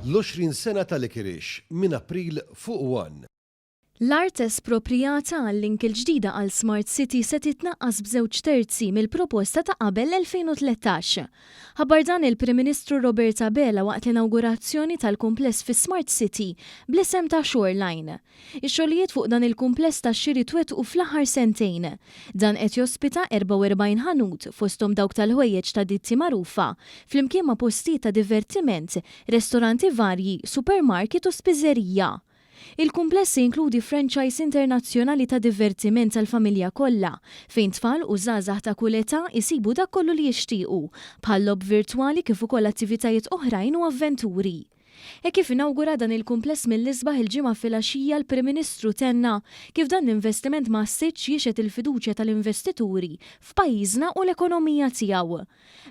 L-20 sena ta' Licorice minn April fuq One. L-art esproprijata għal-link il-ġdida għal Smart City se titnaqqas b'żewġ terzi mill-proposta ta' qabel l-2013. Ħabbar dan il-Prim Ministru Robert Abela waqt l-inawgurazzjoni tal-kumpless fi Smart City bl-isem ta' Shoreline. Ix-xogħlijiet fuq dan il-kumpless tax-xiri twettqu fl-aħħar sentejn. Dan qed jospita 44 ħanut, fosthom dawk tal-ħwejjeġ ta' ditti magħrufa, flimkien ma' postijiet ta' divertiment, restoranti varji, supermarket u spiżerija. Il-kumpless se jinkludi franchise internazzjonali ta' divertiment għall-familja kollha, fejn tfal u żgħażagħ ta' kull età jsibu dak kollu li jixtiequ, bħal logħob virtwali kif ukoll attivitajiet oħrajn u avventuri. Hekk kif inawgura dan il-kumpless mill-isbaħ il-Ġimgħa filgħaxija l-Prim Ministru tenna kif dan l-investiment massiċċ jixhed il-fiduċja tal-investituri f'pajjiżna u l-ekonomija tiegħu.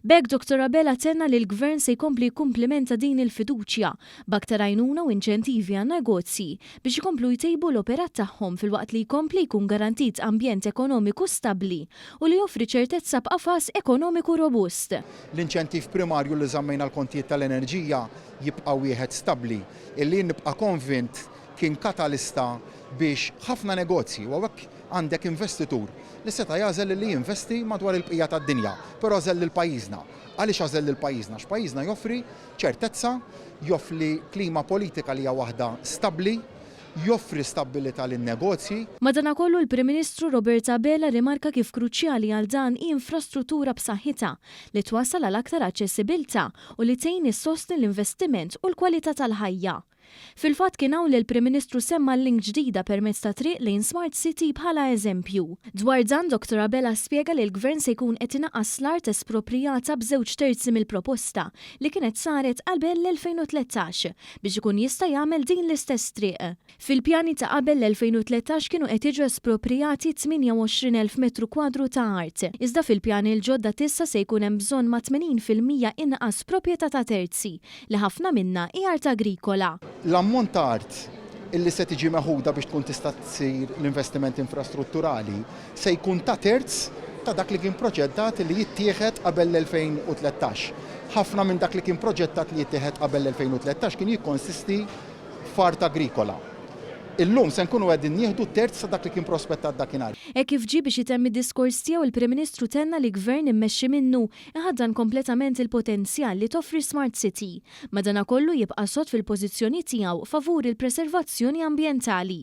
B'hekk Dottor Abela tenna li l-Gvern se jkompli jikkumplimenta din il-fiduċja b'aktar għajnuna u inċentivi għan-negozji biex ikomplu jtejbu l-operat tagħhom filwaqt li jkompli jkun garantit ambjent ekonomiku stabbli u li joffri ċertezza b'qafas ekonomiku robust. L-inċentiv primarju li żammejna l-kontijiet tal-enerġija jibqa' wieħed stabbli, illi jien nibqa' konvint kien katalista biex ħafna negozji, u hawnhekk għandek investitur li seta' jagħżel li jinvesti madwar il-bqija tad-dinja, però għażel lil pajjiżna. Għaliex għażel lil pajjiżna? Għax pajjiżna joffri ċertezza, joffli klima politika li hija waħda stabbli, joffri stabbilità lin-negozji. Madanakollu l-Prim Ministru Robert Abela rrimarka kif kruċjali għal dan hi infrastruttura b'saħħitha li twassal għal aktar aċċessibilità u li tgħin issostni l-investiment u l-kwalità tal-ħajja. Fil-fatt kien hawn li l-Prim Ministru semma l-link ġdida permezz ta' triq lejn Smart City bħala eżempju. Dwar dan Dottor Abela spjega li l-Gvern se jkun qed inaqqas l-art esproprijata b'żewġ terzi mill-proposta li kienet saret qabel l-2013 biex ikun jista' jagħmel din l-istess triq. Fil-pjani ta' qabel l-2013 kienu qed jiġu esproprijati 28,000 metru kwadru ta' art, iżda fil-pjani l-ġodda t'issa se jkun hemm bżonn ma' 80% inqas proprjetà ta' terzi, li ħafna minnha hi art agrikola. L-ammont ta' art illi se tiġi meħuda biex tkun tista' tsir l-investiment infrastrutturali se jkun ta' terz ta' dak li kien proġettat li jittieħed qabel l-2013. Ħafna minn dak li kien proġettat li jittieħed qabel l-2013 kien jikkonsisti f'art agrikola. Illum se nkunu qegħdin nieħdu terz ta' dak li kien prospettat dakinhar. Hekk kif ġie biex itemm id-diskors tiegħu il-Prim Ministru tenna li Gvern immexxi minnu iħaddan kompletament il-potenzjal li toffri Smart City. Madanakollu jibqa' sod fil-pożizzjoni tiegħu favur il-preservazzjoni ambjentali.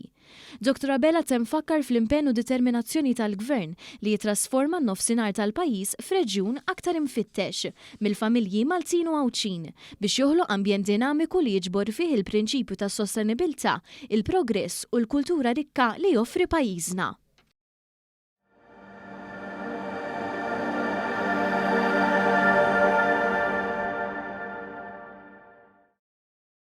Dottor Abela temm fakkar fl-impenn u determinazzjoni tal-Gvern li jittrasforma n-Nofsinhar tal-pajjiż f'reġjun aktar imfittex mill-familji Maltin u Għawdxin biex joħloq ambjent dinamiku li jiġbor fih il-prinċipju tas-sostenibilità, il-progress u l-kultura rikka li joffri pajjiżna.